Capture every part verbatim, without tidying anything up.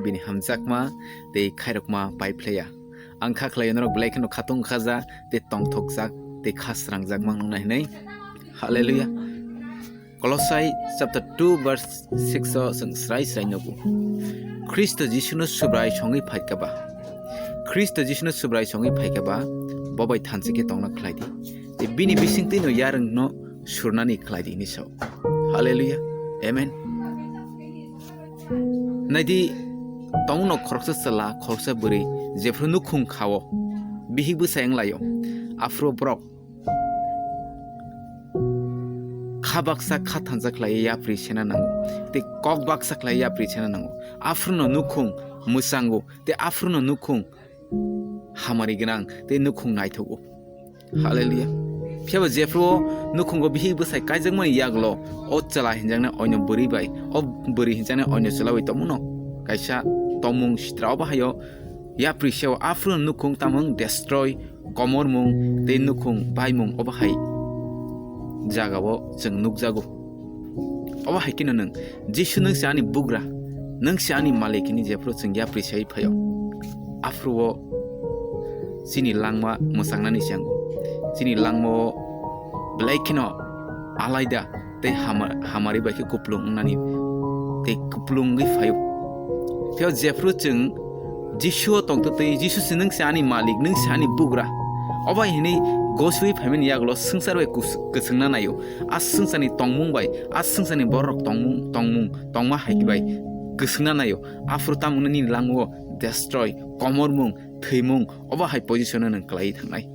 Bini hamjakma tei khairokma pai phlaiya. Ang kha khlai norok belai kheno khatung khaja tei tongthokjak tei kha srangjak mang nukna hinwi. Hallelujah. Kolosai chapter two verse six o chwng srai srai nugo. Khristo Jisuno Subrai songwi phaikha ba. Khristo Jisuno Subrai songwi phaikha ba, bo bai thansa khe tongna khlai di. Tei bini bisingtwino yarwngno surnani khlai di hinwi sao. Hallelujah. Amen. Naidi, tongno khoroksa chwla, khoroksa bwrwi, jephru nukhung khao, bihik bwsai wng laio, aphuru borok kha baksa kha thansa khlaiwi yapri sena nango, tei kok baksa khlaiwi yapri sena nango. Aphruno nukhung mwchango, tei aphruno nukhung hamari gwnang, tei nukhung naithogo. Hallelujah. Phiya ba jephru o nukhungo bihik bwsai kaijakmani yagulo, o chwla hinjaknai oino bwrwi bai, o bwrwi hinjaknai oino chwla bai tongmano kaisa tongmung sitra, obo haio yapri seo aphruno nukhung tamung destroy, komormung tei nukhung baimung obo hai jagao chwng nukjago. Obo hai kheno nwng, Jisu nwng se ani bugra, nwng se ani malik hini jephru chwng yapri sai phaio. Aphuru o chini langma mwchangnani se ango. Chini langma o belai kheno alaida tei hama-, hamari bai khe kuplung wngnani tei kuplung wngwi phaio. Phiya jephru chwng Jisu o tongtwtwi, Jisu se nwng se ani malik, nwng se ani bugra. Obo hai hinwi gosiwi phaimani yagulo swngchar bai kus-, kwchwngna naio. A swngcharni tongmung bai, a swngcharni borok tongmung, tongmung, tongma hai bai kwchwngna naio. Aphuru tamo nini langmao destroy, komormung, thwimung, obo hai position-o nwng kwlaiwi thangnai.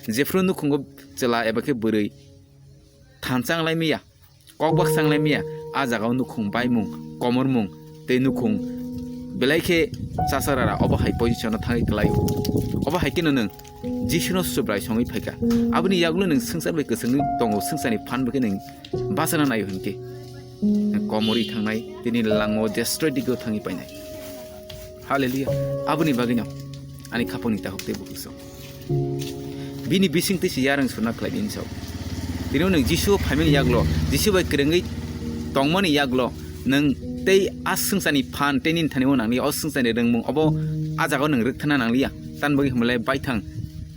Jephru nukhungo chwla eba khe bwrwi thansa wng lai maya, kok baksa wng lai maya, a jagao nukhung baimung, komormung tei nukhung belai khe chasarara obo hai position-o thangwi kwlaio. Obo hai kheno nwng Jisuno Subrai songwi phaikha. Aboni yagulo nwng swngchar bai kwchwngwi tongo, swngcharni phan bai khe nwng bachana naio hinkhe. Nwng komorwi thangnai, tini langmao destroy digeo thangwi painai. Hallelujah. Aboni bagwino ani khapangni takhuk tei bukhuk song. Bini bisingtwi se yarwng surna khlai di hinwi sao. Tini nwng Jisu phaimani yagulo, Jisu bai kwrwngwi tongmani yagulo, nwng tei a swngcharni phan tei nini thani o nangli o swngcharni rwngmung obo a jagao nwng rwkthana nangliya. Tamni bagwi hwnbahle baithang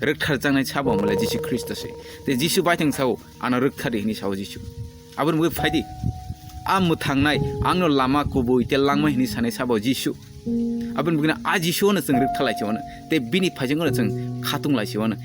rwktharjaknai sabo hwnbahle Jisu Khristo se. Tei Jisu baithang sao, "Ano rwkthardi," hinwi sao Jisu. Aboni bagwi phaidi, a mwthangnai, angno lama kubui tei langma hinwi sanai sabo Jisu. Aboni bagwino a Jisu-ono chwng rwktharlai se wano, tei bini phaijak-ono chwng khatung lai se wano.